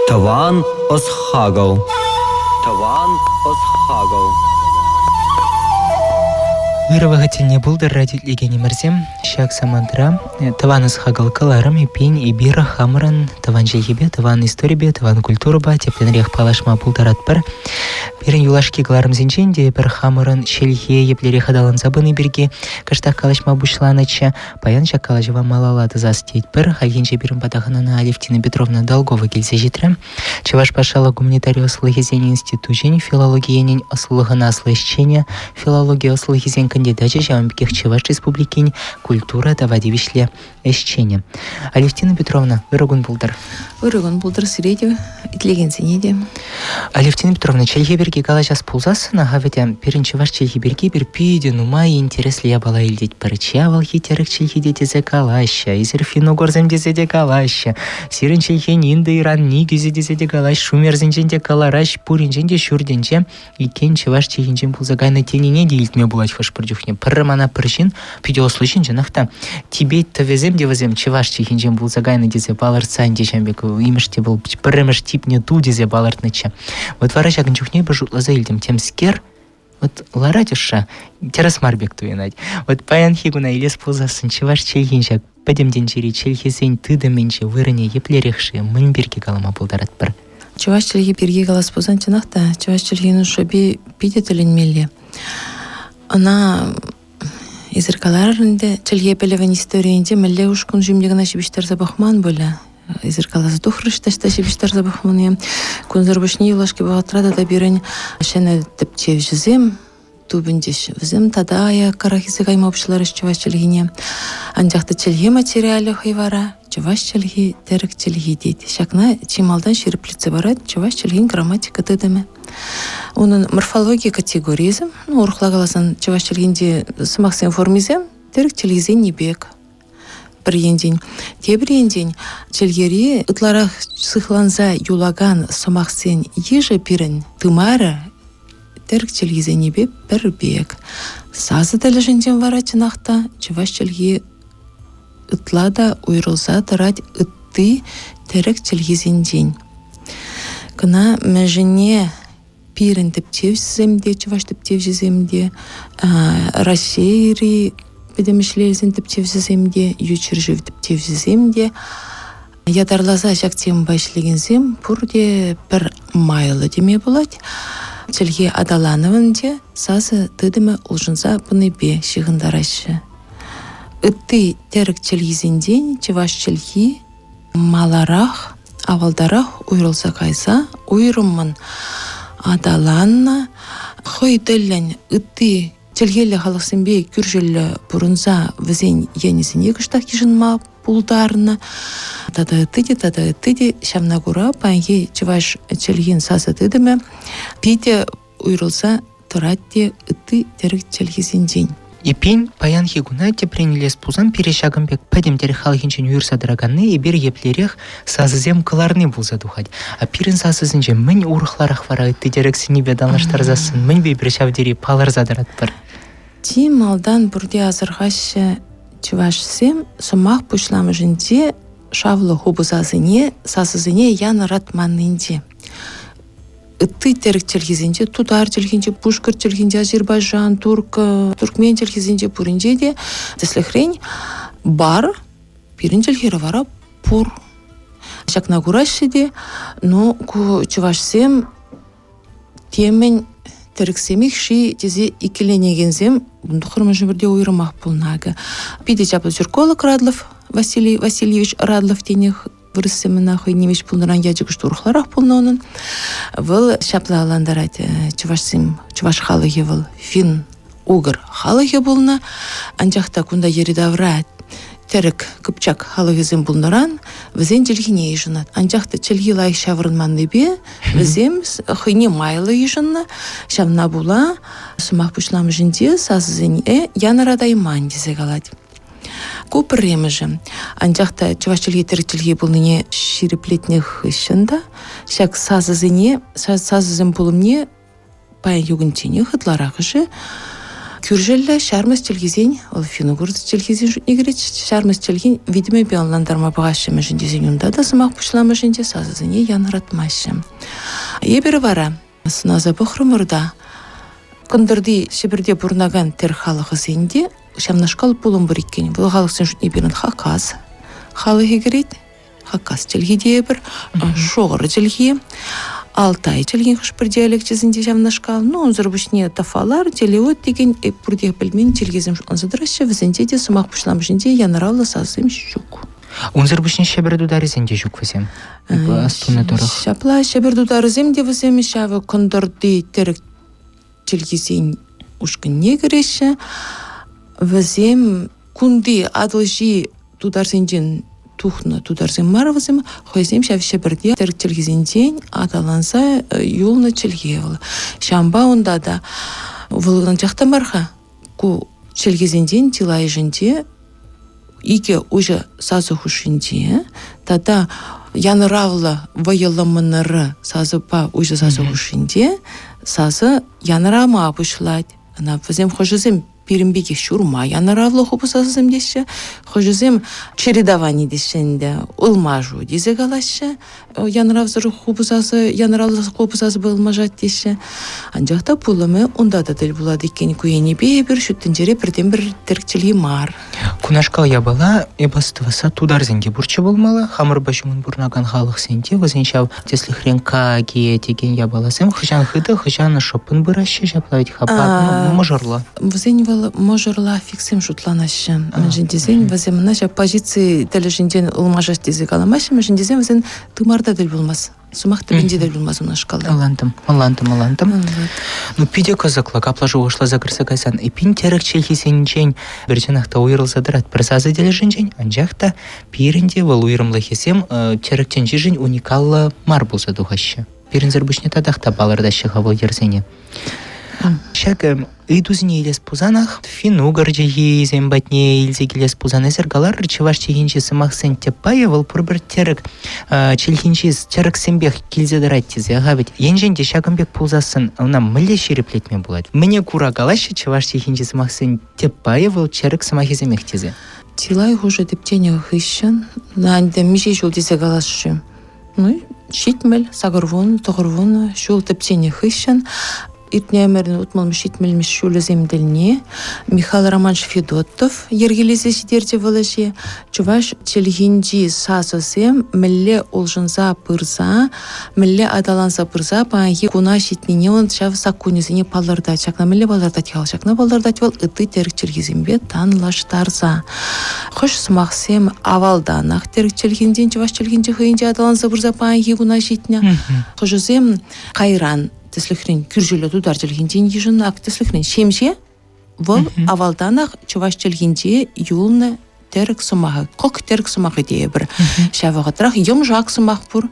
Тӑван ӑс-хакӑл. Тӑван ӑс-хакӑл. Ырӑ вӑхӑт тӗлне пултӑр радиотлекенӗмӗрсем. Ҫак самантра тӑван ӑс-хакӑл кӑларӑм эппин эпир хамӑрӑн тӑван чӗлхепе, тӑван историпе, тӑван культурӑпа тӗплӗнрех паллашма пултаратпӑр. Пирӗн юлашки кӑларӑмсенчен те эпир хамӑрӑн чӗлхе еплерех аталанса пыни пирки кӑштах калаҫма пуҫланӑччӗ. Паян ҫак калаҫӑва малалла тӑсас тетпӗр. Хальхинче пирӗн пата хӑнана Алевтина Петровна Долгова килсе ҫитрӗ. Чӑваш патшалӑх гуманитари ӑслӑлӑхӗсен институчӗн филологи енӗн ӑслӑлӑхӑн аслӑ ӗҫченӗ, филологи ӑслӑлӑхӗсен кандидачӗ, ҫавӑн пекех Чӑваш Республикин культура тава тивӗҫлӗ ӗҫченӗ. Алевтина Петровна, ырӑ кун пултӑр. Ырӑ кун пултӑр сире те, итлекенсене те. Алевтина Петровна, чӗлхе пирки калаҫас пулсассӑн, аха вӗт пирӗн чӑваш чӗлхи пирки пир питӗ нумай интереслӗ япала илтетпӗр. Чи авалхи тӗрӗк чӗлхи те тесе калаҫҫӗ, эсир финогорсем тесе те калаҫҫӗ, сирӗн чӗлхен Индо-Иран никӗсӗ тесе те калаҫ, шумерсенчен те калараҫ, пуринчен те ҫуртӗнче иккен чӑваш чӗлхинчен пулса кайнӑ тенине те илтме пулать хӑш-пӗр чухне. Пӗрре мана пӗр ҫын, питӗ ӑслӑ ҫын чӑнах та, Тибет тӑвӗсем те вӗсем чӑваш чӗлхинчен пулса кайнӑ тесе палӑртса ӗнтӗ ҫавӑн пек имӗш те вӑл пӗрремӗш типнӗ ту тесе палӑртнӑччӗ. Вот вара ҫакӑн чухне эпӗ шутласа илтӗм, темскер вот ларать ӑшша, тӗрӗс мар пек туйӑнать. Вот паянхи куна илес пулсассӑн чӑваш чӗлхин ҫак пӗтӗм тӗнчери чӗлхесен тытӑмӗнче вырӑнӗ еплерех-ши, мӗн пирки калама пултаратпӑр? Чӑваш чӗлхи пирки калас пулсан, чӑнах та, чӑваш чӗлхин шӑпи питӗ тӗлӗнмелле. Ӑна эсир каларӑр ӗнтӗ, чӗлхе пӗлӗвӗн историйӗнче мӗнле ушкӑн ҫумне кӑна ҫыпӑҫтарса пӑхман пулӗ. Эсир каласа тухрӑҫ таҫта ҫыпӑҫтарса пӑхманни. Кунсӑр пуҫне юлашки вӑхӑтра тата пирӗн ҫӗнӗ тӗпчевҫӗсем тупӑнчӗҫ. Вӗсем тата аяккарах илсе кайма пуҫларӗҫ чӑваш чӗлхине. Анчах та чӗлхе материалӗ хӑй вара чӑваш чӗлхи тӗрӗк чӗлхи тет. Ҫакна чи малтан ҫирӗплетсе парать чӑваш чӗлхин грамматика тытӑмӗ. Унӑн морфологи категорийӗсем, ну, урӑхла каласан, чӑваш чӗлхинчи сӑмахсен формисем тӗрӗк чӗлхисенни пек пӗр енчен. Тепӗр енчен, чӗлхери ытларах сыхланса юлакан сӑмахсен йышӗ пирӗн тымарӗ тӗрӗк чӗлхисеннипе пӗр пек. Сасӑ тӗлӗшӗнчен вара чӑнах та чӑваш чӗлхи ытла та уйрӑлса тӑрать ытти тӗрӗк чӗлхисенчен. Кӑна мӗншӗнне пирӗн тӗпчевҫӗсем те, чӑваш тӗпчевҫисем те, Раҫҫейри пӗтӗмӗшле тӗпчевҫӗсем те, ют ҫӗршыв тӗпчевҫисем те ятарласа ҫак темӑпа ӗҫлекенсем пурте пӗр майлӑ теме пулать. Чӗлхе аталанӑвӗнче сасӑ тытӑмӗ улшӑнса пынипе ҫыхӑнтараҫҫӗ. Ытти тӗрӗк чӗлхисенчен чӑваш чӗлхи маларах, авалтарах уйрӑлса кайса уйрӑммӑн аталаннӑ, хӑй тӗллӗн ытти чӗлхеллӗ халӑхсемпе кӳршӗллӗ пурӑнса вӗсен енӗсене кӑштах йышӑнма пултарнӑ. Тата ытти те, тата ытти те. Ҫавна кура паянхи чӑваш чӗлхин сасӑ тытӑмӗ питӗ уйрӑлса тӑрать те ытти тӗрӗк чӗлхисенчен. Эппин, паянхи куна тӗпрен илес пулсан пире ҫакӑн пек пӗтӗм тӗрӗк халӑхӗнчен уйӑрса тӑраканни эпир еплерех сасӑсем кӑларни пулса тухать. А пирӗн сасӑсенче мӗн урӑхларах вара ытти тӗрӗксеннипе танлаштарсассӑн мӗнпе эпир ҫав тери палӑрса тӑратпӑр? Чи малтан пурте асӑрхаҫҫӗ чӑвашсем сӑмах пуҫламӑшӗнче шавлӑ хупӑ сасӑне, сасӑсене янӑратманнинче. Ытти тӗрӗк чӗлхисенче, тутар чӗлхинче, пушкӑрт чӗлхинче, азербайджан, турк, туркмен чӗлхисенче пуринче те, тӗслӗхрен, бар пирӗн чӗлхере вара пур. Ҫакна кураҫҫӗ те, ну, ку чӑвашсем темӗн тӗрӗксемех-ши тесе иккӗленекенсем туххӑрмӗш ӗмӗрте уйрӑмах пулнӑ акӑ. Питӗ чаплӑ тюрколог Радлов, Василий Васильевич Радлов тенех вырӑссем ӑна хӑй нимӗҫ пулнӑран ячӗ кӑшт урӑхларах пулнӑ унӑн. Вӑл ҫапла ӑнлантарать, чӑвашсем, чӑваш халӑхӗ вӑл финн угр халӑхӗ пулнӑ, анчах та кунта йӗри-тавра тӗрӗк, кыпчак халӑхӗсем пулнӑран вӗсен чӗлхине йышӑнать. Анчах та чӗлхи лайӑх ҫаврӑнманнипе вӗсем хӑйне майлӑ йышӑннӑ. Ҫавна пула сӑмах пуҫламӑшӗнче сасӑсене янӑратайман тесе калать. Ку пӗрремӗшӗ. Анчах та чӑваш чӗлхи тӗрӗк чӗлхи пулнине ҫирӗплетнӗ хыҫҫӑн та ҫак сасӑсене, сасӑсен пулӑмне паянхи кунчченех ытларахӑшӗ. Кӳршӗллӗ ҫармӑс чӗлхисен, вӑл финн-угор чӗлхисен шутне кӗрет, ҫармӑс чӗлхин витӗмӗпе ӑнлантарма пӑхаҫҫӗ, мӗншӗн тесен унта та сӑмах пуҫламӑшӗнче сасӑсене янӑратмаҫҫӗ. Эпир вара сӑнаса пӑхрӑмӑр та кӑнтӑрти Ҫӗпӗрте пурӑнакан тӗрӗк халӑхӗсен те ҫавнашкал пулӑм пур иккен. Вӑл халӑхсен шутне пирӗн хакас халӑхӗ кӗрет, хакас чӗлхи тейӗпӗр, шор чӗлхи, алтай чӗлхин хӑш-пӗр диалекчӗсенче ҫавнашкал. Ну, унсӑр пуҫне тафалар, телеут текен пурте пӗлмен чӗлхесем шутланса тӑраҫҫӗ, вӗсенче те сӑмах пуҫламӑшӗнче янӑравлӑ сасӑсем ҫук. Унсӑр пуҫне Ҫӗпӗр тутарӗсен те ҫук вӗсем. Астунӑ тӑрӑх. Ҫапла Ҫӗпӗр тутарӗсем те вӗсем ҫавӑ кӑнтӑрти тӗрӗк чӗлхисен ушкӑнне кӗреҫҫӗ. Вӗсем кунти Атӑлҫи тутарсенчен тухнӑ тутарсем мар вӗсем, хӑйсем ҫав Ҫӗпӗрте тӗрӗк чӗлхисенчен аталанса юлнӑ чӗлхе вӑл. Ҫавӑнпа унта та вӑл анчах та мар-ха. Ку чӗлхесенчен чылайӑшӗнче икӗ уҫӑ сасӑ хушшинче тата янӑравлӑ вӑйӑллӑ мӑнӑрӑ сасӑпа уҫӑ сасӑ хушшинче сасӑ янӑрама пуҫлать. Ӑна вӗсем хӑшӗсем пирӗн пекех ҫурма янӑравлӑ хупӑ сасӑсем теҫҫӗ, хӑшӗсем чередовани теҫҫӗ ӗнтӗ, ылмашу тесе калаҫҫӗ. Янӑравсӑр хупӑ сасӑ, янӑравлӑ хупӑ сасӑпа ылмашать теҫҫӗ. Анчах та пулӑмӗ унта та тӗл пулать иккен. Ку енӗпе эпир ҫут тӗнчере пӗртен-пӗр тӗрӗк чӗлхи мар. Кунашкал япала эп астӑвасса тутарсен те пурччӗ пулмалла. Хамӑрпа ҫумӑн пурӑнакан халӑхсен те вӗсен ҫав тӗслӗхрен ка, ке текен япаласем хӑҫан хытӑ, хӑҫан шӑппӑн пыраҫҫӗ ҫапла вӗт-ха, мӑшӑрлӑ. Вӗсен вӑл мӑшӑрлӑ аффикссем шутланаҫҫӗ. Мӗншӗн тесен вӗсем ӑна ҫав позици тӗлӗшӗнчен ылмашас тесе каламаҫҫӗ, мӗншӗн тесен вӗсен тымарта тӗл пулмас. Сӑмах тӗпӗнче тӗл пулмас унашкал. Ӑнлантӑм, ӑнлантӑм, ӑнлантӑм. Ну, питӗ кӑсӑклӑ, капла шухӑшласа кӗрсе кайсан, эпин тӗрӗк чӗлхисенчен пӗр чӑнах та уйрӑлса тӑрать пӗр сасӑ тӗлӗшӗнчен, анчах та пирӗн те вӑл уйрӑмлӑхӗсем тӗрӗк тӗнчишӗн уникаллӑ мар пулса тухаҫҫӗ. Пирӗнсӗр пуҫне татах та палӑртаҫҫӗ-ха вӑл йӗрсене. Ҫак ыйтусене илес пулсанах финн-угор чӗлхисем патне илсе килес пулсан эсир каларӑр чӑваш чӗлхинчи сӑмахсен тӗп пайӗ вӑл пурпӗр тӗрӗк чӗлхинчи тӗрӗксемпех килсе тӑрать тесе ха вӗт. Енчен те ҫакӑн пек пулсассӑн ӑна мӗнле ҫирӗплетме пулать? Мӗне кура калаҫҫӗ чӑваш чӗлхинчи сӑмахсен тӗп пайӗ вӑл чӗрӗк сӑмахӗсемех тесе? Чылай хушӑ тӗпченӗ хыҫҫӑн ӗнтӗ миҫе ҫул тесе калас-ши? Ну, 70, 80, 90 ҫул тӗпченӗ хыҫҫӑн иртнӗ ӗмӗрӗн утмӑлмӗш ҫитмӗлмӗш ҫулӗсем тӗлне Михаил Романович Федотов йӗркелесе ҫитерчӗ вӑл ӗҫе. Чӑваш чӗлхинчи сасӑсем мӗнле улшӑнса пырса, мӗнле аталанса пырса паянхи куна ҫитнине он ҫав саккунӗсене палӑртать. Ҫакна мӗнле палӑртать-ха вӑл? Ҫакна палӑртать вӑл ытти тӗрӗк чӗлхисемпе танлаштарса. Хӑш сӑмахсем авалтанах тӗрӗк чӗлхинчен чӑваш чӗлхинче хӑйӗнче аталанса пырса паянхи куна ҫитнӗ. Хӑшӗсем кайран, тӗслӗхрен, кӳршӗллӗ тутар чӗлхинчен йышӑннӑ. Ак тӗслӗхрен, ҫемҫе вӑл авалтанах чӑваш чӗлхинче юлнӑ тӗрӗк сӑмахӗ, кӑк тӗрӗк сӑмахӗ тейӗпӗр. Ҫав вӑхӑтрах йӑмшак сӑмах пур.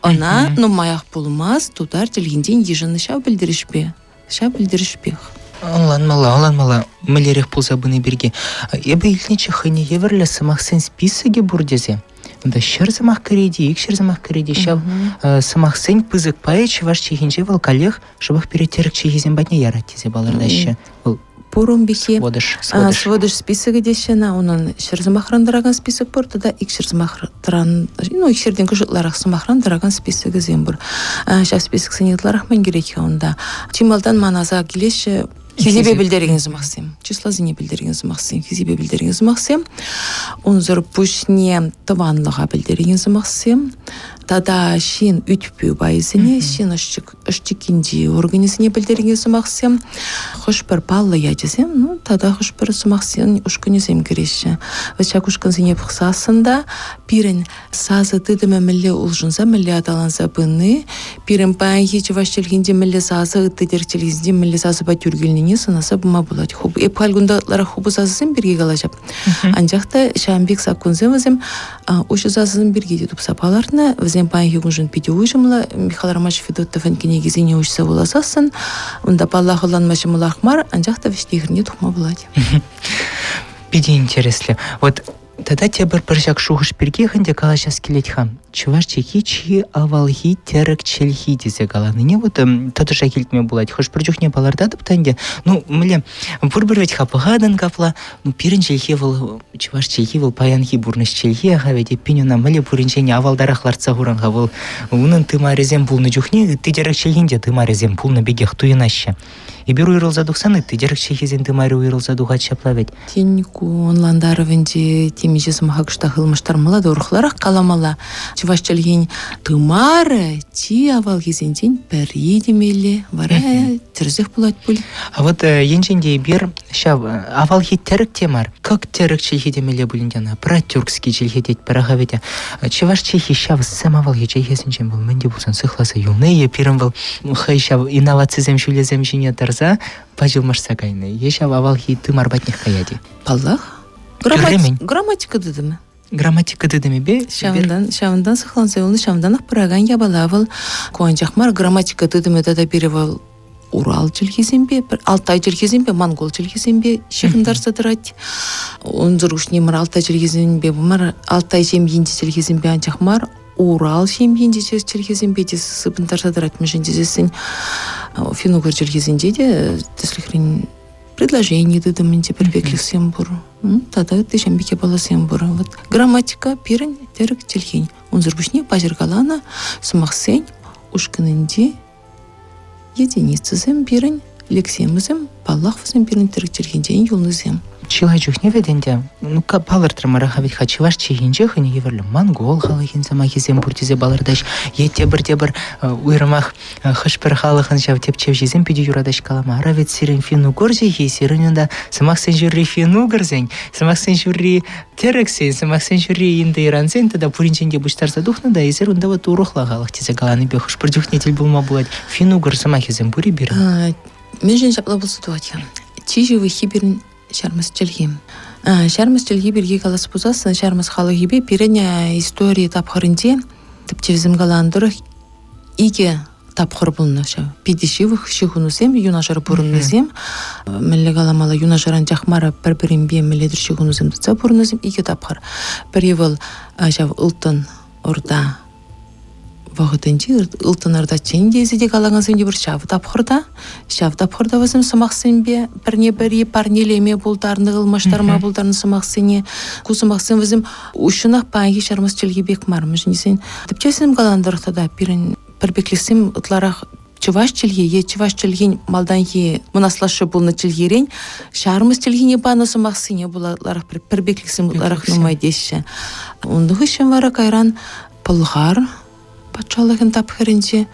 Ӑна нумаях пулмасть тутар чӗлхинчен йышӑннӑ ҫав пӗлтерӗшпе. Ҫав пӗлтерӗшпех. Ӑнланмалла, ӑнланмалла мӗнлерех пулса пыни пирки. Эпӗ илтнӗччӗ хӑйне евӗрлӗ сӑмахсен списокӗ пур тесе. Унта 100 сӑмах кӗрет-и, 200 сӑмах кӗрет-и, ҫав сӑмахсен пысӑк пайӗ чӑваш чӗлхинче вӑл каллех шӑпах пире тӗрӗк чӗлхисем патне ярать тесе палӑртаҫҫӗ. Вӑл Пур ун пекки. Сводыш, сводыш. Сводыш списокӗ теҫҫӗ ӑна. Унӑн 100 сӑмахран тӑракан список пур тата 200 сӑмахран, ну, 200-тен кӑшт ытларах сӑмахран тӑракан списокӗсем пур. Ҫав списоксене ытларах мӗн кӗрет-ха унта? Чи малтан ман аса килеҫҫӗ хисепе пӗлтерекен сӑмахсем, числосене пӗлтерекен сӑмахсем, хисепе пӗлтерекен сӑмахсем. Унсӑр пуҫне тӑванлӑха пӗлтерекен сӑмахсем тата ҫын ӳт-пӳ пайӗсене, ҫын ӑш-чиккинчи органӗсене пӗлтерекен сӑмахсем, хӑш-пӗр паллӑ ячӗсем, ну, тата хӑш-пӗр сӑмахсен ушкӑнӗсем кӗреҫҫӗ. Вӑт ҫак ушкӑнсене пӑхсассӑн та пирӗн сасӑ тытӑмӗ мӗнле улшӑнса, мӗнле аталанса пыни, пирӗн паянхи чӑваш чӗлхинче мӗнле сасӑ, ытти тӗрӗк чӗлхисенче мӗнле сасӑпа тӳр килнине сӑнаса пыма пулать. Эп халь кунта ытларах хупӑ сасӑсем пирки калаҫап. Анчах та ҫавӑн пек саккунсем вӗсем уҫӑ сасӑсем пирки те тупса палӑртнӑ. Вӗсем паянхи куншӑн питӗ уҫӑмлӑ. Михаил Романович Федотовӑн кӗнекисене уҫса вуласассӑн унта паллах ӑнланма ҫӑмӑлах мар, анчах та вӗҫне-хӗрне тухма пулать. Питӗ интереслӗ. Вот. Тата тепӗр пӗр ҫак шухӑш пирки ӗнтӗ калаҫас килет-ха. Чӑваш чӗлхи чи авалхи тӗрӗк чӗлхи тесе каланине вот тӑтӑшах илтме пулать. Хӑш-пӗр чухне палӑртатӑп та ӗнтӗ, ну, мӗнле, пурпӗр вӗт-ха пӑхатӑн капла, ну, пирӗн чӗлхе вӑл, чӑваш чӗлхи вӑл паянхи пурнӑҫ чӗлхи, аха вӗт эппин ӑна мӗнле пуринчен авалтарах лартса хуран-ха вӑл. Унӑн тымарӗсем пулнӑ чухне ытти тӗрӗк чӗлхин те тымарӗсем пулнӑ пекех туйӑнаҫҫӗ. Эпир уйрӑлса тухсан ытти тӗрӗк чӗлхисен тымарӗ уйрӑлса тухать ҫапла вӗт. Тен, ку ӑнлантарӑвӗнче темиҫе сӑмаха кӑштах ылмаштармалла та урӑхларах каламалла. Чӑваш чӗлхин тымарӗ чи авалхисенчен пӗри темелле. Вара тӗрӗсех пулать пуль. А вот енчен те эпир ҫав авалхи тӗрӗк те мар, кӑк тӗрӗк чӗлхи темелле пулин те ӑна, пратюркский чӗлхе тетпӗр аха вӗт. Чӑваш чӗлхи ҫав сӗм авалхи чӗлхесенчен вӑл мӗн те пулсан сыхласа юлнӑ е пирӗн вӑл хӑй ҫав инновацисем ҫулӗсем ҫине тӑрса пач ылмашса кайнӑ е ҫав авалхи тымар патнех каять-и? Паллах. Грамматика тытӑмӗ. Грамматика тытӑмӗпе ҫавӑнтан ҫавӑнтан сыхланса юлнӑ, ҫавӑнтанах пыракан япала вӑл. Ку анчах мар, грамматика тытӑмӗ тата пире вӑл Урал чӗлхисемпе, Алтай чӗлхисемпе, монгол чӗлхисемпе ҫыхӑнтарса тӑрать. Унсӑр пуҫне мар Алтай чӗлхисемпе мар, Алтай ҫемйинчи чӗлхесемпе анчах мар, Урал ҫемйинчи чӗлхесемпе те сыпӑнтарса тӑрать мӗншӗн тесессӗн финн-угор чӗлхисенче те тӗслӗхрен предложени тытӑмӗнче пӗрпеклӗхсем пур. Тата ытти ҫам пек япаласем пур. Вот грамматика пирӗн тӗрӗк чӗлхин. Унсӑр пуҫне паҫӑр каланӑ сӑмахсен ушкӑнӗнчи Единицӑсем пирӗн, лексемӑсем, паллах, вӗсем пирӗн тӗрӗк чӗлхинчен юлнисем. Чылай чухне вӗт ӗнтӗ, ну-ка палӑртрӑмӑр-ха вӗт-ха чӑваш чӗлхинче хӑйне евӗрлӗ монгол халӑхӗн сӑмахӗсем пур тесе палӑртаҫ. Е тепӗр-тепӗр уйрӑмах хӑш-пӗр халӑхӑн ҫав тӗпчевҫисем питӗ юратаҫ калама. Ара вӗт сирӗн финн-угор чӗлхи, сирӗн унта сӑмахсен ҫурри финн-угорсен, сӑмахсен ҫурри Тӗрӗксен, сӑмахсен ҫурри индоирансен тата пуринчен те пуҫтарса тухнӑ та эсир унта вот урӑхла халӑх тесе каланипе хӑш-пӗр чухне тӗл пулма пулать. Финн-угр сӑмахӗсем пур-и пирӗн? Мӗншӗн ҫапла пулса тухать-ха? Чи ҫывӑххи пирӗн ҫармӑс чӗлхи. Ҫармӑс чӗлхи пирки калас пулсассӑн ҫармӑс халӑхӗпе пирӗн истори тапхӑрӗнче тӗпчевсем каланӑ тӑрӑх икӗ тапхӑр пулнӑ ҫав. Питӗ ҫывӑх ҫыхӑнусем, юнашар пурӑннисем, мӗнле каламалла, юнашар анчах мар, пӗр-пӗринпе мӗнле-тӗр ҫыхӑнусем тытса пурӑннисем икӗ тапхӑр. Пӗри вӑл ҫав ылтӑн орда вӑхӑтӗнчи ылтӑн ордаччен тесе те калакансем те пур ҫав тапхӑрта. Ҫав тапхӑрта вӗсем сӑмахсемпе пӗрне-пӗри парнелеме пултарнӑ, ылмаштарма пултарнӑ сӑмахсене. Ку сӑмахсем вӗсем уҫҫӑнах паянхи ҫармӑс чӗлхи пек мар. Мӗншӗн тесен тӗпчевсем каланӑ тӑрӑх тата пирӗн пӗрпеклӗхсем ытларах чӑваш чӗлхи е чӑваш чӗлхин малтанхи мӑнаслашшӗ пулнӑ чӗлхерен ҫармӑс чӗлхине панӑ сӑмахсене пула ытларах пӗрпеклӗхсем ытларах нумай теҫҫӗ. Ун хыҫҫӑн вара кайран Пӑлхар патшалӑхӗн тапхӑрӗнче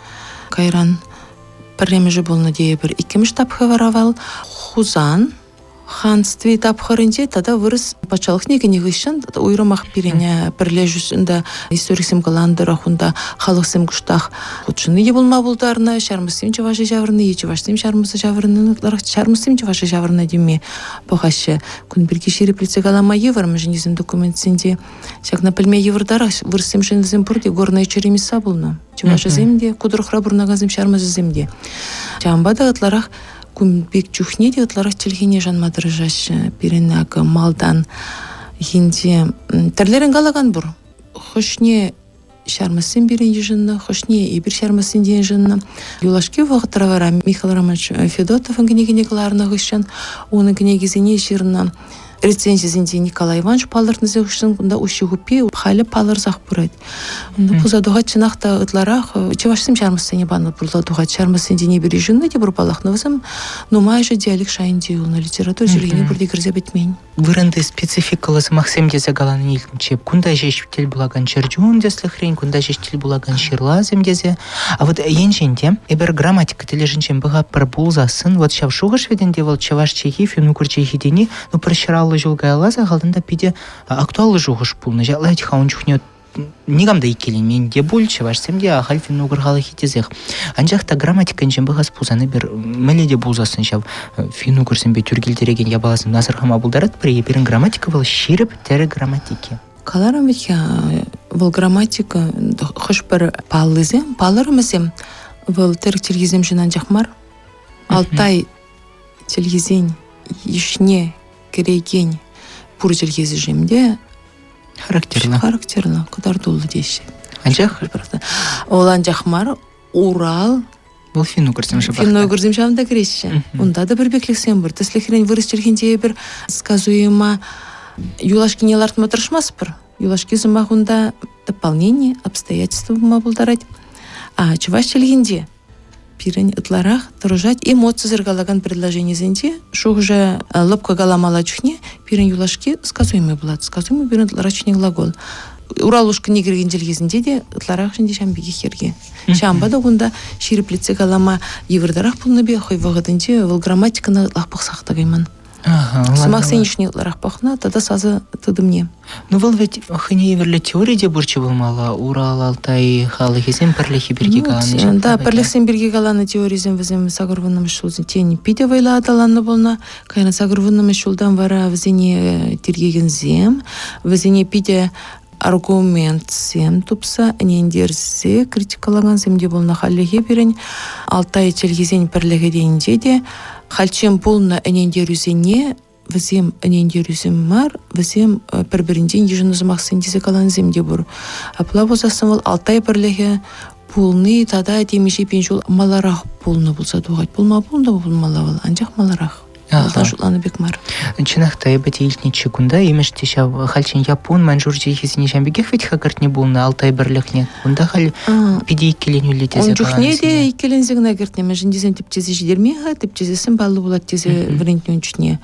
кайран пӗрремӗшӗ пулнӑ тейӗпӗр. Иккӗмӗш тапхӑр вара вӑл Хусан ханстви тапхӑрӗнче тата вырӑс патшалӑхне кӗнӗ хыҫҫӑн уйрӑмах пирӗн пӗрлешӳ историксем каланӑ тӑрӑх унта халӑхсем кӑштах хутшӑнни те пулма пултарнӑ. Ҫармӑссем чӑваша ҫаврӑннӑ е чӑвашсем ҫармӑса ҫаврӑннӑ ытларах ҫармӑссем чӑваша ҫаврӑннӑ теме пӑхаҫҫӗ. Кун пирки ҫирӗплетсе калама йывӑр, мӗншӗн тесен документсенче ҫакна пӗлме йывӑртарах. Вырӑссемшӗн вӗсем пурте горные черемиса пулнӑ. Чӑвашӗсем те, ку тӑрӑхра пурӑнакансем ҫармӑсӗсем те. Ҫавӑнпа та ытларах Кун пек чухне те ытларах чӗлхене шанма тӑрӑшаҫҫӗ. Пирӗн акӑ малтан енче тӗрлӗрен калакан пур. Хӑшне ҫармӑссем пирӗн йышӑннӑ, хӑшне эпир ҫармӑссенчен йышӑннӑ. Юлашки вӑхӑтра вара Михаил Романович Федотовӑн кӗнекине кӑларнӑ хыҫҫӑн унӑн кӗнекисене ҫырнӑ рецензисенче Николай Иванович палӑртнисем хыҫҫӑн кунта уҫҫи-хуппи халӗ палӑрсах пырать. Пулса тухать чӑнах та ытларах чӑвашсем ҫармӑссене панӑ пулса тухать. Ҫармӑссенчен эпир йышӑннӑ те пур паллах, но вӗсем нумайӑшӗ диалект шайӗнче юлнӑ, литература чӗлхине пурте кӗрсе пӗтмен. Вырӑнти спецификӑллӑ сӑмахсем тесе каланине илтнӗччӗ. Кунта ҫеҫ тӗл пулакан чӗрчун тӗслӗхрен, кунта ҫеҫ тӗл пулакан ҫырласем тесе. А вот енчен те эпир грамматика тӗлӗшӗнчен пӑхатпӑр пулсассӑн, вот ҫав шухӑш вӗт ӗнтӗ вӑл чӑваш чӗлхи, финн-угр чӗлхи тени, ну, пӗр ҫӑраллӑ ҫул каялла сахалтан та питӗ актуаллӑ шухӑш пулнӑ. Ҫапла-ха ун чухне никам та иккӗленмен те пуль, чӑвашсем те ахаль финн-угр халӑхӗ тесех. Анчах та грамматикӑнчен пӑхас пулсан эпир мӗнле те пулсассӑн ҫав финн-угрсемпе тӳр килтерекен япаласем асӑрхама пултаратпӑр-и? Пирӗн грамматика вӑл ҫирӗп тӗрӗ грамматики. Каларӑм вӗт-ха, вӑл грамматика хӑш-пӗр паллисем, палӑрӑмӗсем вӑл тӗрӗк чӗлхисемшӗн анчах мар. Алтай чӗлхисен йышне кӗрекен пур чӗлхесем те. Характерлӑ. Характерлӑ, кӑтартуллӑ теҫҫӗ. Анчах Вӑл анчах мар, Урал Вӑл финн-угорсем шӑпах. Финн-угорсем ҫавӑнта кӗреҫҫӗ. Унта та пӗрпеклӗхсем пур. Тӗслӗхрен, вырӑс чӗлхинче эпир сказуема юлашкине лартма тӑрӑшмастпӑр. Юлашки сӑмах унта дополнение, обстоятельство пулма пултарать. А чӑваш чӗлхинче пирӗн ытларах тӑрӑшать эмоцисӗр калакан предложенисенче шухӑша лӑпкӑ каламалла чухне пирӗн юлашки сказуемый пулать. Сказуемый пирӗн ытларах чухне глагол. Урал ушкӑнне кӗрекен чӗлхесенче те ытларах ӗнтӗ ҫавӑн пекех йӗрке. Ҫавӑнпа та кунта ҫирӗплетсе калама йывӑртарах пулнипе хӑй вӑхӑтӗнче вӑл грамматикӑна ытлах пӑхсах та кайман. Сӑмахсен йышне ытларах пӑхнӑ тата сасӑ тытӑмне. Ну вӑл вӗт хӑйне евӗрлӗ теори те пурччӗ пулмалла. Урал Алтай халӑхӗсем пӗрлӗхӗ пирки каланӑ. Да, пӗрлӗхсем пирки каланӑ теорисем вӗсем 80-мӗш ҫулсенчен питӗ вӑйлӑ аталаннӑ пулнӑ. Кайран 80-мӗш ҫултан вара вӗсене тиркекенсем, вӗсене питӗ аргументсем тупса ӗнентерсе критикӑлакансем те пулнӑ. Хальлӗхе пирӗн Алтай чӗлхисен пӗрлӗхӗ тенинче те хальччен пулнӑ ӗнентерӳсене вӗсем ӗнентерӳсем мар, вӗсем пӗр-пӗринчен йышӑннӑ сӑмахсем тесе каланисем те пур. Апла пулсассӑн вӑл Алтай пӗрлӗхӗ пулни тата темиҫе пин ҫул маларах пулнӑ пулса тухать. Пулма пулнӑ пулмалла вӑл, анчах маларах. Малтан шутланӑ пек мар. Чӑнах та, эпӗ те илтнӗччӗ кунта, имӗш те ҫав хальччен яппун маньчжур чӗлхисене ҫавӑн пекех вӗт-ха кӗртнӗ пулнӑ Алтай пӗрлӗхне. Кунта халь питӗ иккӗленӳллӗ тесе Ун чухне те иккӗленсе кӑна кӗртнӗ, мӗншӗн тесен тӗпчесе ҫитерме-ха, тӗпчесессӗн паллӑ пулать тесе вӗрентнӗ ун чухне.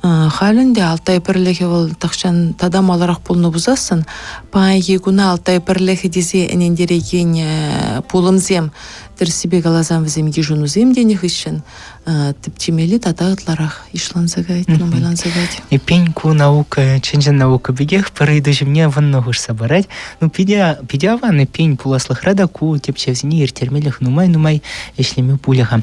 Халь ӗнтӗ Алтай пӗрлӗхӗ вӑл тахҫан тата маларах пулнӑ пулсассӑн, паянхи куна Алтай пӗрлӗхӗ тесе ӗнентерекен пулӑмсем, тӗрӗссипе каласан вӗсем йышӑнусем тенӗ хыҫҫӑн тӗпчемелли тата ытларах йышланса каять, нумайланса каять. Эппин, ку наука, чӑн-чӑн наука пекех пӗр ыйту ҫумне вӑнна хушса парать. Ну, питӗ, питӗ аван, эппин, пуласлӑхра та ку тӗпчевсене ирттермелӗх нумай-нумай ӗҫлеме пулӗ-ха.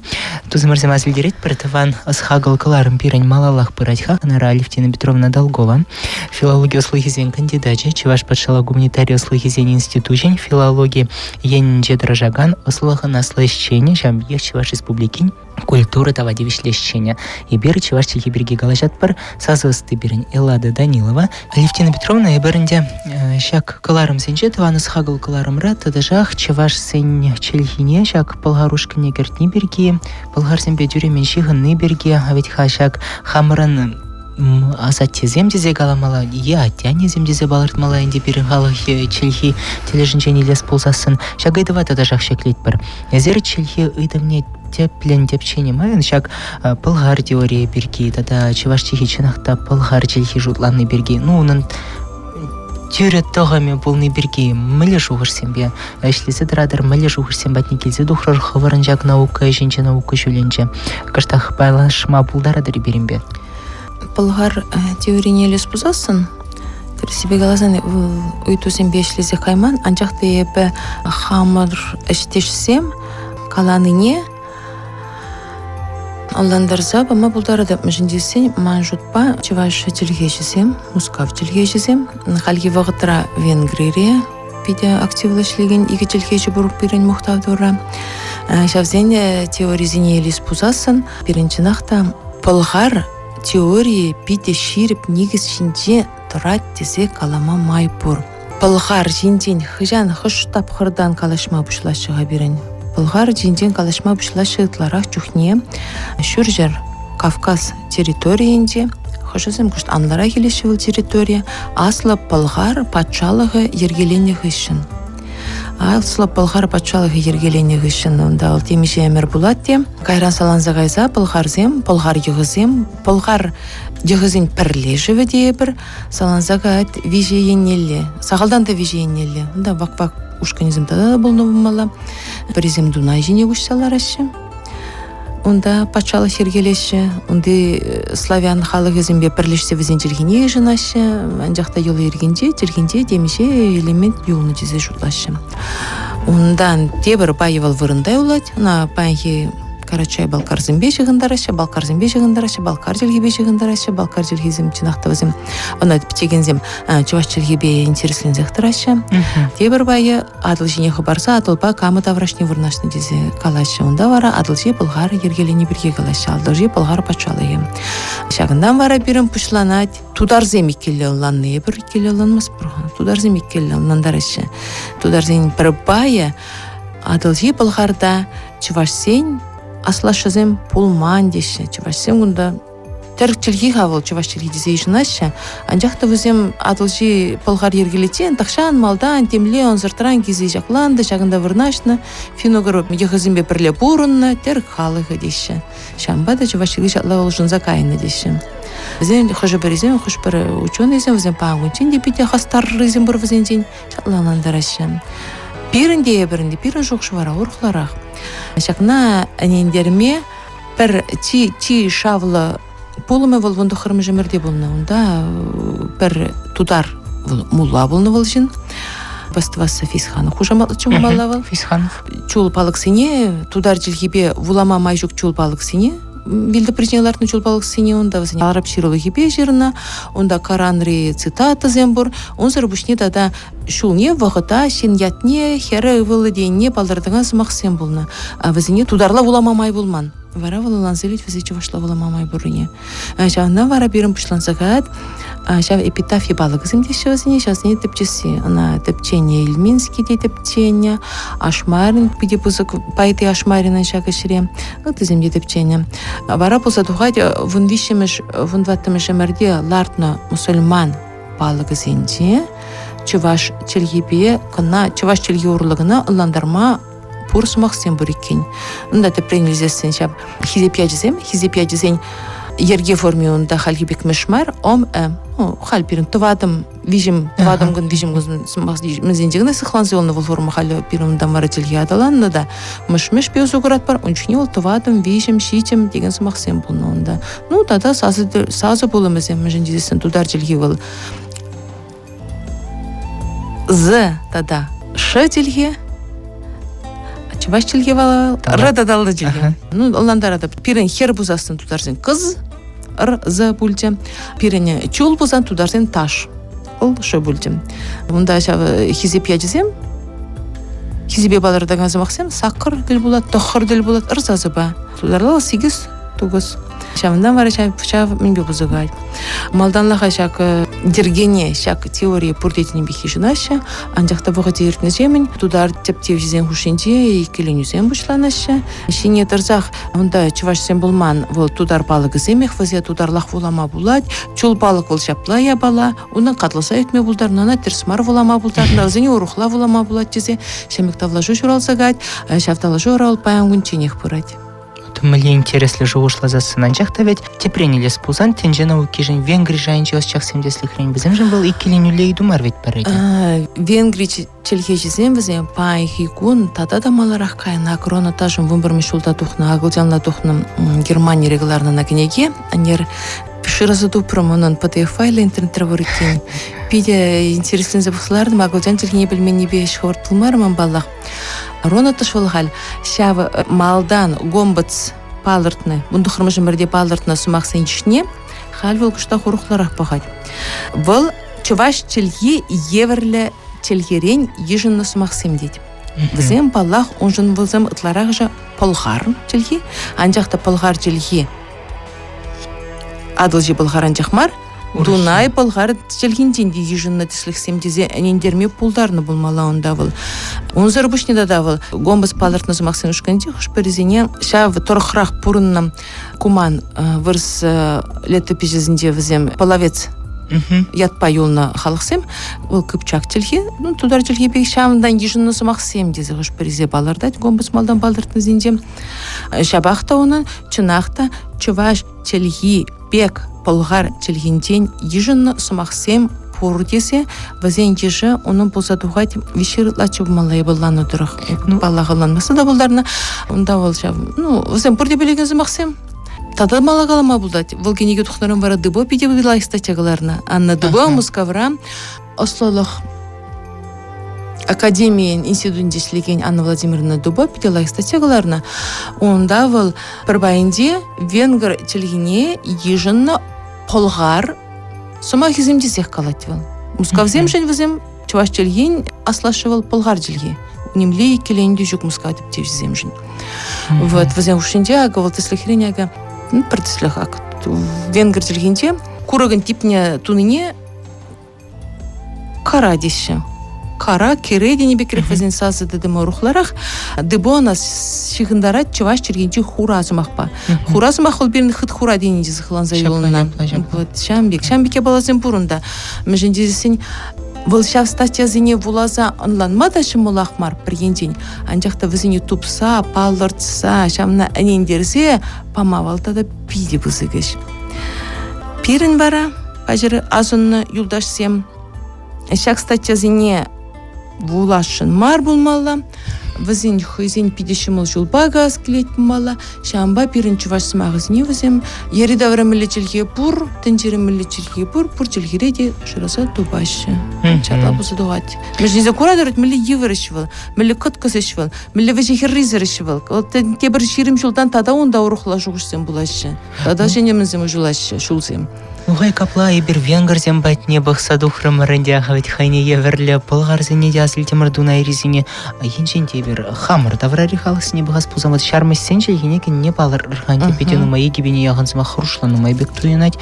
Тусӑмӑрсем ас илтеретпӗр, тӑван ӑс-хакӑл кӑларӑм пирӗн малаллах пырать-ха. Хӑнара Алевтина Петровна Долгова, филологи ӑслӑхӗсен кандидачӗ, Чӑваш патшалӑх гуманитари ӑслӑхӗсен институчӗн филологи енӗнче тӑрӑшакан ӑслӑхӑн аслӑ ӗҫченӗ, ҫавӑн пекех Чӑваш Республикин культура тава тивӗҫлӗ ӗҫченӗ. Эпир чӑваш чӗлхи пирки калаҫатпӑр. Сасӑ ӑсти пирӗн Эллада Данилова. Алевтина Петровна, эпир ӗнтӗ ҫак кӑларӑмсенче тӑван ӑс-хакӑл кӑларӑмра тӑтӑшах чӑвашсен чӗлхине ҫак пӑлхар ушкӑнне кӗртни пирки, пӑлхарсемпе тӳремӗн ҫыхӑнни пирки, вӗт-ха ҫак хамӑрӑн асаттесем тесе каламалла е атте-аннесем тесе палӑртмалла ӗнтӗ пирӗн халӑх чӗлхи тӗлӗшӗнчен илес пулсассӑн ҫак ыйтӑва тӑтӑшах ҫӗклетпӗр. Эсир чӗлхе ыйтӑвне тӗплӗн тӗпченӗ майӑн ҫак пӑлхар теорийӗ пирки тата чӑваш чӗлхи чӑнах та пӑлхар чӗлхи шутланни пирки, ну унӑн тӳрӗ тӑхӑмӗ пулни пирки мӗнле шухӑшсемпе ӗҫлесе тӑратӑр, мӗнле шухӑшсем патне килсе тухрӑр хӑвӑрӑн ҫак наука ӗҫӗнче, наука ҫулӗнче? Кӑштах пайлашма пултаратӑр-и пирӗнпе? Пӑлхар теорине илес пулсассӑн, тӗрӗссипе каласан, вӑл ыйтусемпе ӗҫлесе кайман, анчах та эпӗ хамӑр ӗҫтешсем каланине ӑнлантарса пама пултаратӑп. Мӗншӗн тесен, ман шутпа, чӑваш чӗлхеҫӗсем, Мускав чӗлхеҫӗсем хальхи вӑхӑтра Венгрире питӗ активлӑ ӗҫлекен икӗ чӗлхеҫӗ пур пирӗн мухтав Турра. Ҫавсен теорисене илес пулсассӑн, пирӗн чӑнах та пӑлхар теорийӗ питӗ ҫирӗп никӗс ҫинче тӑрать тесе калама май пур. Пӑлхар ҫинчен хӑҫан хӑш тапхӑртан калаҫма пуҫлаҫҫӗ-ха пирӗн? Пӑлхар ҫинчен калаҫма пуҫлаҫҫӗ ытларах чухне Ҫурҫӗр Кавказ территорийӗнче, хӑшӗсем кӑшт анлӑрах илеҫҫӗ вӑл территорие, Аслӑ Пӑлхар патшалӑхӗ йӗркеленнӗ хыҫҫӑн. Аслӑ Пӑлхар патшалӑхӗ йӗркеленнӗ хыҫҫӑн унта вӑл темиҫе ӗмӗр пулать те, кайран саланса кайса пӑлхарсем, пӑлхар йӑхӗсем, пӑлхар йӑхӗсен пӗрлешӗвӗ тейӗпӗр, саланса каять виҫӗ еннелле. Сахалтан та виҫӗ еннелле. Унта вак-вак ушкӑнӗсем тата та пулнӑ пулмалла. Пӗрисем Дунай ҫине куҫса лараҫҫӗ. Унта патшалӑх йӗркелеҫҫӗ. Унти славян халӑхӗсемпе пӗрлешсе вӗсен чӗлхине йышӑнаҫҫӗ. Анчах та йӑла-йӗркинче, чӗлхинче темиҫе элемент юлнӑ тесе шутлаҫҫӗ. Унтан тепӗр пайӗ вӑл вырӑнта юлать. Ӑна паянхи Карачай-балкарсемпе ҫыхӑнтараҫҫӗ, балкарсемпе ҫыхӑнтараҫҫӗ, балкар чӗлхипе ҫыхӑнтараҫҫӗ. Балкар чӗлхисем чӑнах та вӗсем ӑна тӗпчекенсем чӑваш чӗлхипе интересленсех тӑраҫҫӗ. Тепӗр пайӗ Атӑл ҫине хӑпарса Атӑлпа Кама таврашне вырнаҫнӑ тесе калаҫҫӗ. Унта вара Атӑлҫи Пӑлхар йӗркелени пирки калаҫҫӗ. Атӑлҫи Пӑлхар патшалӑхӗ. Ҫакӑнтан вара пирӗн пуҫланать тутарсем иккӗлле ӑнланни. Эпир иккӗлле ӑнланмастпӑр-ха. Тутарсем иккӗлле ӑнлантараҫҫӗ. Тутарсен пӗр пайӗ Атӑлҫи Пӑлхарта чӑвашсен аслашшӗсем пулман теҫҫӗ. Чӑвашсем кунта тӗрӗк чӗлхи-ха вӑл чӑваш чӗлхи тесе йышӑнаҫҫӗ. Анчах та вӗсем Атӑлҫи Пӑлхар йӗркеличчен тахҫан малтан темле ӑнсӑртран килсе ҫакланнӑ, ҫакӑнта вырнаҫнӑ, финогр йӑхӗсемпе пӗрле пурӑннӑ тӗрӗк халӑхӗ теҫҫӗ. Ҫавӑнпа та чӑваш чӗлхи ҫапла улшӑнса кайнӑ теҫҫӗ. Вӗсен хӑшӗ-пӗрисем, хӑш-пӗр ученӑйсем вӗсем паян кунччен те питӗ хастаррисем пур вӗсенчен ҫапла ӑнлантараҫҫӗ. Пирӗн те эпир ӗнтӗ, пирӗн шухӑш вара урӑхларах. Ҫакна ӗнентерме пӗр чи, чи шавлӑ пулӑмӗ вӑл вунтӑххӑрмӗш ӗмӗрте пулнӑ. Унта пӗр тутар вӑл мулла пулнӑ вӑл ҫын. Бастваса Фисханов хушаматлӑччӗ пулмалла вӑл. Фисханов. Чул палӑксене тутар чӗлхипе вулама май ҫук чул палӑксене вилтӑпри лартнӑ чул палӑксене унта вӗсене араб ҫырулӑхӗпе ҫырнӑ. Унта Коранри цитатӑсем пур. Унсӑр пуҫне тата ҫулне, вӑхӑта, ҫын ятне, хӗрӗ, ывӑлӗ тенине палӑртакан сӑмахсем пулнӑ. Вӗсене тутарла вулама май пулман. Вара вӑл ӑнланса илет вӗсене чӑвашла вулама май пуррине. Ҫавӑнтан вара пирӗн пуҫланса каять ҫав эпитафи палӑкӗсем теҫҫӗ вӗсене, ҫавсене тӗпчесси. Ӑна тӗпченӗ Ильминский те тӗпченӗ, Ашмарин питӗ пысӑк пайти Ашмаринӑн ҫак ӗҫре, ыттисем те тӗпченӗ. Вара пулса тухать вунвиҫҫӗмӗш, вунтӑваттӑмӗш ӗмӗрте лартнӑ мусульман палӑкӗсенче чӑваш чӗлхипе кӑна, чӑваш чӗлхи урлӑ кӑна ӑнлантарма пур сӑмахсем пур иккен. Унта тӗпрен илсессӗн ҫав хисеп ячӗсем, хисеп ячӗсен йӗрке форми унта хальхи пек мӗш мар, ом, э. Ну, халь пирӗн тӑватӑм, виҫӗм, тӑватӑм кун, виҫӗм кун сӑмахсенче кӑна сыхланса юлнӑ вӑл форма халӗ пирӗн унта мар чӗлхе аталаннӑ та мӗш-мӗшпе усӑ куратпӑр. Ун чухне вӑл тӑватӑм, виҫӗм, ҫичӗм текен сӑмахсем пулнӑ унта. Ну, тата сасӑ, сасӑ пулӑмӗсем, мӗншӗн тесессӗн тутар чӗлхи вӑл З тата Ш чӗлхе, чӑваш чӗлхи вара Р тата Л чӗлхе. Ну, ӑнлантаратӑп. Пирӗн хӗр пусассӑн тутарсен кыз, Р, З пулчӗ. Пирӗн чул пулсан тутарсен таш, Л, Ш пулчӗ. Унта ҫав хисеп ячӗсем, хисепе палӑртакан сӑмахсем саккӑр тӗл пулать, тӑххӑр тӗл пулать, р сасӑпа. Тутарла сикӗс тухӑс. Ҫавӑнтан вара ҫав, ҫав мӗнпе пысӑкать. Малтанлӑха ҫак йӗркене, ҫак теорие пурте тенӗ пек йышӑнаҫҫӗ, анчах та вӑхӑчӗ иртнӗҫемӗн тутар тӗпчевҫисен хушшинче иккӗленӳсем пуҫланаҫҫӗ. Ҫине тӑрсах унта чӑвашсем пулман, вӑл тутар палӑкӗсемех, вӗсене тутарлах вулама пулать. Чул палӑк вӑл ҫапла япала, унӑн катласа ӳкме пултарнӑ, ӑна тӗрӗс мар вулама пултарнӑ, вӗсене урӑхла вулама пулать тесе ҫамрӑк тавлашу ҫуралса каять. Ҫав тавлашу вара вӑл паян кунчченех пырать. Мӗнле интереслӗ шухӑшласассӑн, анчах та вӗт тӗпрен илес пулсан тӗнче наукишӗн Венгри шайӗнчи ӑсчахсем тӗслӗхрен вӗсемшӗн вӑл иккӗленӳллӗ ыйту мар вӗт пӗрре те. Венгри чӗлхеҫисем вӗсем паянхи кун тата та маларах кайнӑ Акрона ташӑн вунпӗрмӗш ҫулта тухнӑ акӑлчанла тухнӑ Германире кӑларнӑ ӑна кӗнеке. Ӗнер шыраса тупрӑм унӑн PDF файлӗ интернетре пур иккен. Питӗ интересленсе пӑхса лартӑм, акӑлчан чӗлхине пӗлменнипе ӗҫ хӑвӑрт пулмарӗ ман паллах. Ронатӑш вӑл халь ҫав малтан гомбац палӑртнӑ, вунтӑххӑрмӗш ӗмӗрте палӑртнӑ сӑмахсен йышне халь вӑл кӑштах урӑхларах пӑхать. Вӑл чӑваш чӗлхи евӗрлӗ чӗлхерен йышӑннӑ сӑмахсем тет. Вӗсем, паллах, уншӑн вӗсем ытларахӑшӗ пӑлхар чӗлхи, анчах та пӑлхар чӗлхи Атӑлҫи пӑлхар анчах мар, Дунай пӑлхар чӗлхинчен те йышӑннӑ тӗслӗхсем тесе ӗнентерме пултарнӑ пулмалла унта вӑл. Унсӑр пуҫне тата вӑл Гомбас палӑртнӑ сӑмахсен ушкӑнӗнче хӑш-пӗрисене ҫав тӑрӑхрах пурӑннӑ куман вырӑс летопиҫӗсенче вӗсем половец ятпа юлнӑ халӑхсем вӑл кыпчак чӗлхи, ну, тутар чӗлхи пек ҫавӑнтан йышӑннӑ сӑмахсем тесе хӑш-пӗрисем палӑртать Гомбас малтан палӑртнисенче. Ҫапах та унӑн чӑнах та чӑваш чӗлхи пек пӑлхар чӗлхинчен йышӑннӑ сӑмахсем пур тесе вӗсен йышӗ унӑн пулса тухать виҫҫӗр ытла чупмалла эпӗ тӑрӑх. Ну, паллах, ӑнланмасса та пултарнӑ. Унта вӑл ҫав, ну, вӗсем пурте пӗлекен сӑмахсем. Тата мала калама пултать. Вӑл кӗнеке тухнӑран вара Дыбо питӗ лайӑх статья кӑларнӑ. Анна Дыбо Мускавра ӑслӑлӑх. Академийӗн институтӗнче ӗҫлекен Анна Владимировна Дуба питӗ лайӑх статья кӑларнӑ. Унта вӑл пӗр пайӗнче венгр чӗлхине йышӑннӑ пӑлхар сӑмахӗсем тесех калать вӑл. Мускавсемшӗн вӗсем чӑваш чӗлхин аслашшӗ вӑл пӑлхар чӗлхи. Нимле иккӗленӳ те ҫук Мускав тӗпчевҫисемшӗн. Вот вӗсен хушшинче акӑ вӑл тӗслӗхрен акӑ пӗр тӗслӗх ак венгр чӗлхинче курӑкӑн типне тунине кара теҫҫӗ. Кара, кӗре тенӗ пекрех вӗсен сасӑ тытӑмӗ урӑхларах. Дыбо ҫыхӑнтарать чӑваш чӗлхинчи хура сӑмахпа. Хура сӑмах вӑл пирӗн хыт хура тенинче сыхланса юлнӑ. Вот ҫавӑн пек. Ҫавӑн пек япаласем пур унта. Мӗншӗн тесен вӑл ҫав статьясене вуласа ӑнланма та ҫӑмӑлах мар пӗр енчен. Анчах та вӗсене тупса, палӑртса, ҫавна ӗнентерсе пама вӑл тата питӗ пысӑк ӗҫ. Пирӗн вара паҫӑр асӑннӑ юлташсем ҫак статьясене вуласшӑн мар пулмалла. Вӗсен хӑйсен питӗ ҫӑмӑл ҫулпа каяс килет пулмалла. Ҫавӑнпа пирӗн чӑваш сӑмахӗсене вӗсем йӗри-тавра мӗнле чӗлхе пур, тӗнчере мӗнле чӗлхе пур, пур чӗлхере те шыраса тупаҫҫӗ. Ҫапла пулса тухать. Мӗншӗн куратӑр, мӗнле йывӑр ӗҫ вӑл, мӗнле кӑткӑс ӗҫ вӑл, мӗнле вӗҫӗ-хӗррисӗр ӗҫ вӑл. Тепӗр 20 ҫултан тата унта урӑхла шухӑшсем пулаҫҫӗ. Тата ҫӗнӗ мӗнсем уҫӑлаҫҫӗ, ҫулсем. Нухай капла эпир венгрсем патне пӑхса тухрӑмӑр ӗнтӗ, вӗт хайне евӗрлӗ пӑлхарсене те асилтӗмӗр Дунайрисене. Енчен те эпир хамӑр таврари халӑхсене пӑхас пулсан вот ҫармӑҫсен чӗлхине кӗнине палӑртӑр-ха ӗнтӗ. Питӗ нумай икӗ яхӑн сӑмах хӑрушла нумай пек туйӑнать.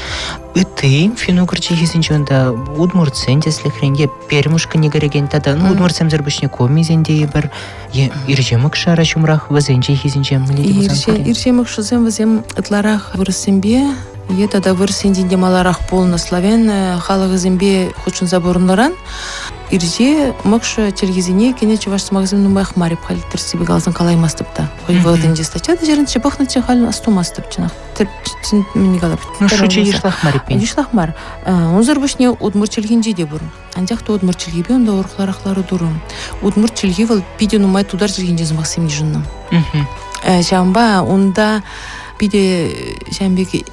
Ытти финн-угр чӗлхисенче унта удмуртсен тӗслӗхрен е Пермь ушкӑнне кӗрекен тата ну, удмуртсемсӗр пуҫне комисен тейӗпӗр. Е ирҫемӑкшара ҫумрах вӗсен чӗлхисенче мӗнле те пулсан пур. Ирҫемӑкшӑсем вӗсем ытларах вырӑссемпе е тата вырӑссенчен те маларах пулнӑ славян халӑхӗсемпе хутшӑнса пурӑннӑран ирҫе мӑкшӑ чӗлхисене кӗнӗ чӑваш сӑмахӗсем нумаях мар эп халь тӗрӗссипе каласан калаймастӑп та. Хӑй вӑхӑтӗнче статья та ҫырнӑччӗ, пӑхнӑччӗ, халь астумастӑп чӑнах. Мӗн калап? Ну, шучӗ йышлах мар эппин. Йышлах мар. Унсӑр пуҫне удмурт чӗлхинче те пур. Анчах та удмурт чӗлхипе унта урӑхларах лару-тӑру. Удмурт чӗлхи вӑл питӗ нумай тутар чӗлхинче сӑмахсем йышӑннӑ. Ҫавӑнпа унта питӗ ҫавӑн пек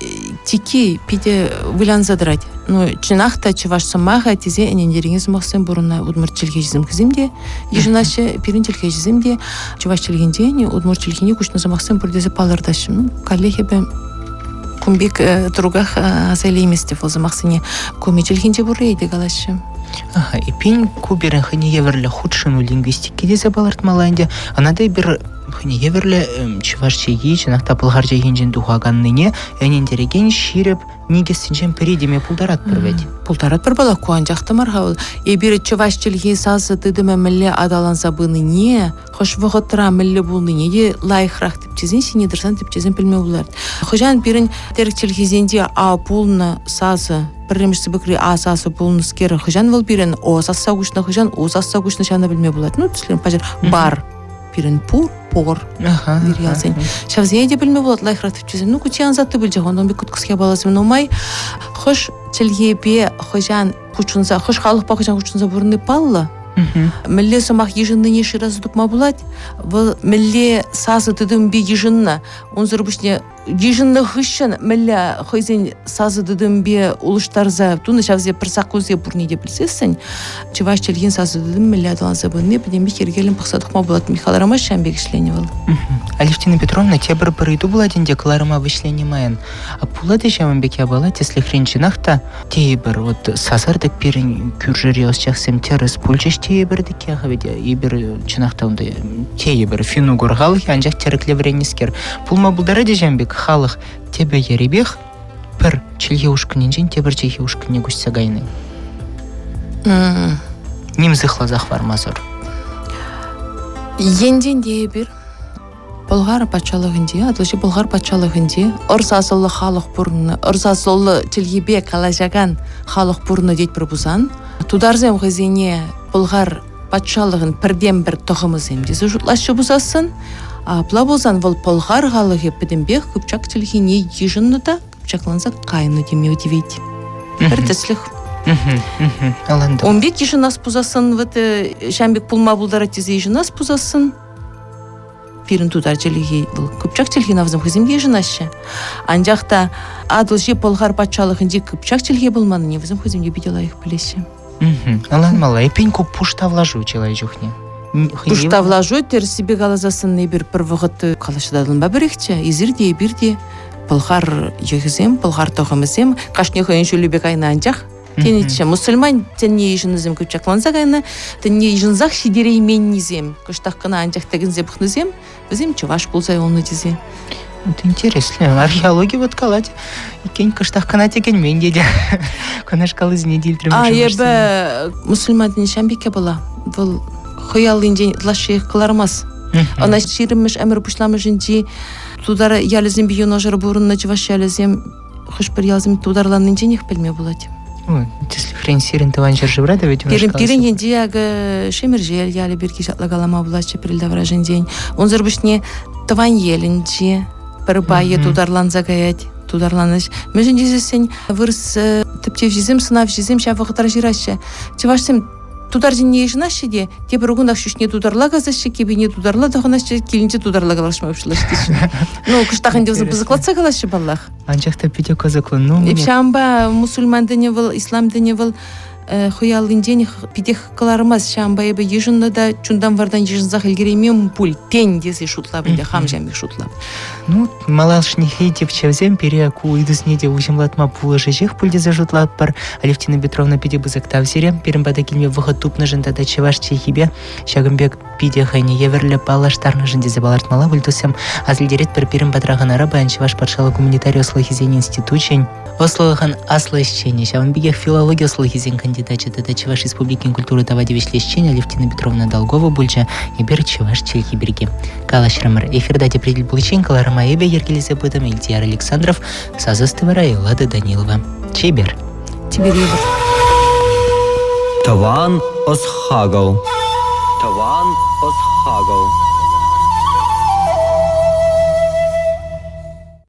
тики питӗ вылянса тӑрать. Ну, чӑнах та чӑваш сӑмахӗ тесе ӗнентерекен сӑмахсем пур ӑна удмурт чӗлхеҫисем хӑйсем те йышӑнаҫҫӗ, пирӗн чӗлхеҫӗсем те чӑваш чӗлхинчен удмурт чӗлхине куҫнӑ сӑмахсем пур тесе палӑртаҫҫӗ. Ну, каллех эпӗ кун пек тӑруках аса илейместӗп вӑл сӑмахсене. Коми чӗлхинче пурри те калаҫҫӗ. Аха, эппин ку пирӗн хӑйне евӗрлӗ хутшӑну лингвистики тесе палӑртмалла ӗнтӗ. Ӑна та эпир хӑйне евӗрлӗ чӑваш чӗлхи чӑнах та пӑлхар чӗлхинчен тухаканнине ӗнентерекен ҫирӗп никӗссенчен пӗри теме пултаратпӑр вӗт. Пултаратпӑр паллах, ку анчах та мар-ха вӑл. Эпир чӑваш чӗлхи сасӑ тытӑмӗ мӗнле аталанса пынине, хӑш вӑхӑтра мӗнле пулнине те лайӑхрах тӗпчесен, ҫине тӑрсан тӗпчесен пӗлме пулать. Хӑҫан пирӗн тӗрӗк чӗлхисенче а пулнӑ сасӑ, пӗрремӗш сыпӑкри а сасӑ пулнӑскер, хӑҫан вӑл пирӗн о сасса куҫнӑ, хӑҫан у сасса куҫнӑ, ҫавна пӗлме пулать. Ну, тӗслӗхрен, паҫӑр бар пирӗн пур, пор вирьялсен. Ҫавсене те пӗлме пулать лайӑхрах тӗпчесен. Ну, ку чи ансатти пулчӗ, унтан пек кӑткӑс япаласем нумай. Хӑш чӗлхепе хӑҫан хутшӑнса, хӑш халӑхпа хӑҫан хутшӑнса пурӑнни паллӑ. Мӗнле сӑмах йышӑннине шыраса тупма пулать. Вӑл мӗнле сасӑ тытӑмпе йышӑннӑ. Унсӑр пуҫне йышӑннӑ хыҫҫӑн мӗнле хӑйсен сасӑ тытӑмпе улӑштарса тунӑ ҫавсем пӗр саккунсем пурне те пӗлсессӗн чӑваш чӗлхин сасӑ тытӑмӗ мӗнле аталанса пынине пӗтӗмпех йӗркеллӗн пӑхса тухма пулать. Михаил Романович ҫавӑн пек ӗҫленӗ вӑл. Алевтина Петровна, тепӗр пӗр ыйту пулать ӗнтӗ кӑларӑма вӗҫленӗ майӑн. Пулать-и ҫавӑн пек япала тӗслӗхрен чӑнах та тейӗпӗр, вот сасартӑк пирӗн кӳршӗри ӑсчахсем тӗрӗс пулчӗҫ тейӗпӗр тӗкке-ха ведь эпир чӑнах та унта тейӗпӗр финн-угор халӑхӗ, анчах тӗрӗкле вӗреннӗскер. Пулма пултарать-и ҫавӑн пек халӑх тӗпӗ-йӗрӗпех пӗр чӗлхе ушкӑнӗнчен тепӗр чӗлхе ушкӑнне куҫса кайни? Ним сыхласа хӑвармасӑр. Енчен те эпир Пӑлхар патшалӑхӗнче, Атӑлҫи Пӑлхар патшалӑхӗнче ӑрсасӑллӑ халӑх пурӑннӑ, ӑрсасӑллӑ чӗлхепе калаҫакан халӑх пурӑннӑ тетпӗр пулсан, тутарсем хӑйсене Пӑлхар патшалӑхӑн пӗртен-пӗр тӑхӑмӗсем тесе шутлаҫҫӗ пулсассӑн, апла пулсан вӑл пӑлхар халӑхӗ пӗтӗмпех кыпчак чӗлхине йышӑннӑ та кыпчакланса кайнӑ теме тивет. Пӗр тӗслӗх. Ун пек йышӑнас пулсассӑн, вот ҫавӑн пек пулма пултарать тесе йышӑнас пулсассӑн, пирӗн тутар чӗлхи вӑл кыпчак чӗлхин вӗсем хӑйсем те йышӑнаҫҫӗ. Анчах та Атӑлҫи Пӑлхар патшалӑхӗнчи кыпчак чӗлхе пулманнине вӗсем хӑйсем те питӗ лайӑх пӗлеҫҫӗ. Ӑнланмалла. Эппин ку пуш тавлашу чылай чухне. Пуш тавлашу тӗрӗссипе каласассӑн эпир пӗр вӑхӑт калаҫса пӗрехчӗ. Эсир те, эпир те пӑлхар йӑхӗсем, пӑлхар тӑхӑмӗсем кашни хӑйӗн ҫулӗпе кайнӑ анчах тенӗччӗ. Мусульман тӗнне йышӑннисем кӑпчакланса кайнӑ, тӗнне йышӑнсах ҫитерейменнисем, кӑштах кӑна анчах тӗкӗнсе пӑхнисем, вӗсем чӑваш пулса юлнӑ тесе. Вот интересно. Археологи вот калать. Иккен кӑштах кӑна текенмен тете. Кунашкаллисене те илтрӗм. А эпӗ мусульман тӗнӗ ҫам пекке пала. Вӑл хӑй аллинчен ытлашшиех кӑлармас. Ӑна ҫирӗммӗш ӗмӗр пуҫламӑшӗнчи тутар ялӗсемпе юнашар пурӑннӑ чӑваш ялӗсем хӑш-пӗр ялсем тутарланнинченех пӗлме пулать. Тӗслӗхрен, сирӗн тӑван ҫӗршывра та вӗт Пирӗн, пирӗн енче акӑ Шемӗршел ялӗ пирки ҫапла калама пулатчӗ пирӗн таврашӗнчен. Унсӑр пуҫне тӑван елӗнче пӗр пайӗ тутарланса каять, тутарланӑҫ. Мӗншӗн тесессӗн вырӑс тӗпчевҫисем, сӑнавҫисем ҫав вӑхӑтра ҫыраҫҫӗ. Чӑвашсем тутар тӗнне йышӑнаҫҫӗ те тепӗр кунах ҫӳҫне тутарла касаҫҫӗ, кӗпине тутарла тӑхӑнаҫҫӗ, килӗнче тутарла калаҫма пуҫлаҫҫӗ теҫҫӗ. Ну, кӑштах ӗнтӗ вӗсем пысӑклатса калаҫҫӗ паллах. Анчах та питӗ кӑсӑклӑ. Ну, Ҫавӑнпа мусульман тӗнӗ вӑл, ислам тӗнӗ вӑл хӑй аллинчен питех кӑлармасть. Ҫавӑнпа эпӗ йышӑннӑ та чунтан-вартан йышӑнсах ӗлкӗреймен пуль, тен тесе шутлап ӗнтӗ, хам ҫав пек шутлап. Ну, малашнехи тӗпчевсем пире ку ыйтусене те уҫӑмлатма пулӑшӗҫех пуль тесе шутлатпӑр. Алевтина Петровна, питӗ пысӑк тав сире. Пирӗн пата килме вӑхӑт тупнӑшӑн тата чӑваш чӗлхипе ҫакӑн пек питӗ хӑйне евӗрлӗ паллаштарнӑшӑн тесе палӑртмалла пуль туссем. Асилтеретпӗр, пирӗн патра хӑнара паян Чӑваш патшалӑх гуманитари ӑслӑхӗсен институчӗн ӑслӑлӑхӑн аслӑ ӗҫченӗ, ҫавӑн пекех филологи ӑслӑхӗсен кандидачӗ тата Чӑваш Республикин культура тава тивӗҫлӗ ӗҫченӗ Алевтина Петровна Долгова пулчӗ. Эпир чӑваш чӗлхи пирки калаҫрӑмӑр. Эфирта тепре тӗл пуличчен кӑларӑма эпӗ йӗркелесе пытӑм Ильдияр Александров, сасӑ ӑсти Эллада Данилова. Чипер. Чипер йывӑр. Тӑван ӑс-хакӑл. Тӑван ӑс-хакӑл.